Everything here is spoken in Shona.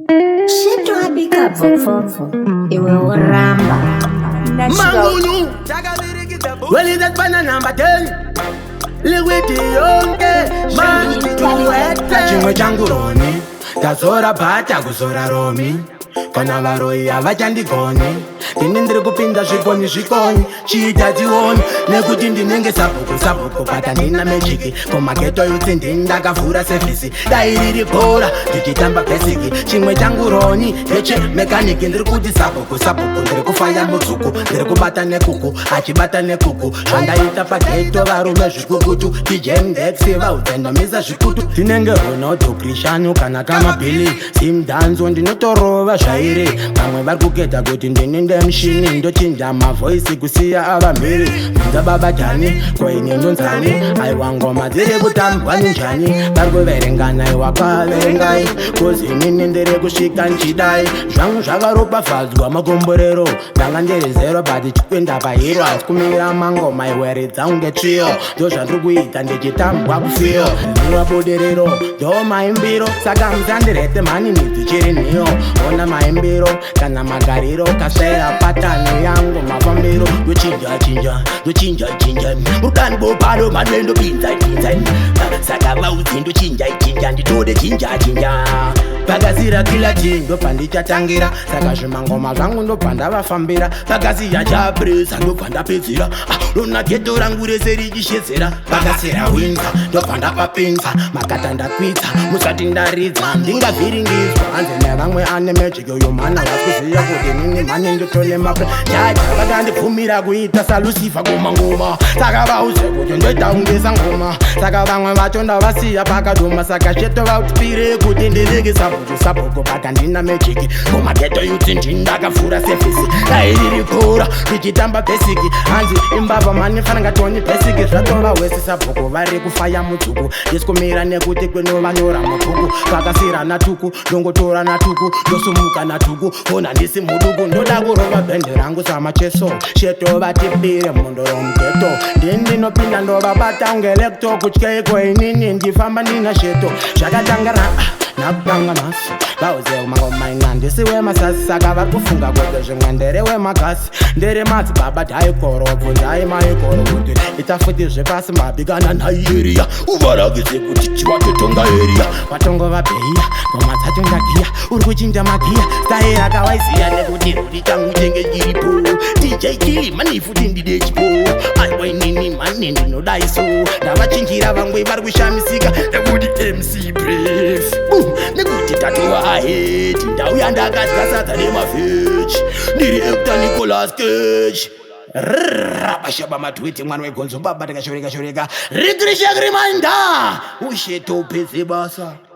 Shito abika bvopfopfo iwe woramba. Mangunu Welizekubana number 10 Liquid yonke manituwete chimwe changu roni tazora bhata kuzora romi kana varoyi havachandigoni ndini ndiri kupinda zvikoni zvikoni chiita tioni nekuti ndinenge sabhuku sabhuku but handina mejiki kumageto yutsi ndini ndakavhura sevhisi dai riri bhora ndichitamba bhesiki chimwe changu roni ndeche mekaniki ndiri kuti sabhuku sabhuku ndiri kufaya mudzuku ndiri kubata nekuku achibata nekuku zvandaita pageto varume zvikukutu dj mdex vaudzendomisa zvikutu tinenge ronaldo krishanu kana kamabhili simdhanzo ndinotorova zvairi vamwe vari kuketa kuti ndini ndemushini ndochinja mavhoisi kusiya ava mhiri bvunza baba jani koini ndonzani aiwa ngoma dziri kutambwa ninjani vari kuverengana iwa kaverengai kozi inini ndiri kusvika nchidai zvangu zvakaropafadzwa makomborero ndanga ndiri zero but chikwenda pahiro asi kumira mangoma iweridza kunge tsviyo ndozvandiri kuita ndichitambwa kufiyo ndinwa budiriro ndo maimbiro saka musandirete mhani ndichiri nhiyo ona maimbiro kana magariro kasvera patani yangu mafambiro ndochinja chinja ndochinja chinja urukani bopalo mhani ndopinza pinza saka vaudzi ndochinja chinja nditode chinja chinja pakasira kilati ndobva ndichatangira saka zvimangoma zvangu ndobva ndavafambira pakasiya chapresa ndobva ndapedzera ah, lona geto rangu rese richishedzera pakasira winza ndobva ndapapinza makata ndakwidza musati ndaridza ndingavhiringidzwa hanzi nevamwe ane magic uyo mhana vasikuziva kuti nini mhani ndotole mapre jaja vakandibvumira kuita salusifa kumangoma saka vauze kuti ndoita kungesa ngoma saka vamwe vacho ndavasiya pakadoma saka cheto vautipire kuti ndirege sabhuku sabhuku but handina magic kumageto yutsi ndindakavhura sevhisi dai riri bhora ndichitamba bhesiki hanzi imbavha mhani fananga toni bhesiki zvatova wese sabhuku vari kufaya mudzuku ndisikumira nekuti kwenovanyora mabhuku vakasira natuku ndongotora natuku ndosumuka natuku ona ndisi muduku ndoda kurova bhende rangu samacheso sheto vatipire mhondoro mugeto ndini ndinopinda ndovabata unge laptop kutyeiko inini ndifamba ndina sheto zvakatanga na nakutanga nhasi vauze mangoma ina ndisi wemasasi saka vari kufunga kuti zvimwe ndere wemagasi ndere madzibaba dhaikoro bvunzai maikoro kuti ita futi zvepasi mabikana nhairiya uvarakidze kuti chiwatotonga eriya watongova bheiya ngoma dzacho ndagiya uri kuchinja magiya staira akawaiziya nekuti ruri changu chenge chiripo dj kili mani futi ndide chipo aiwa inini mani ndinodaiso ndavachinjira vamwe vari kushamisika nekuti mc bref nekuti tatova ahead ndauya ndakadya sadza nemavheji ndiri actor nicolas cage rabashaba matwiti mwana wegonzo baba tikashoreka shoreka rikrishakrimainda ushe topedze basa.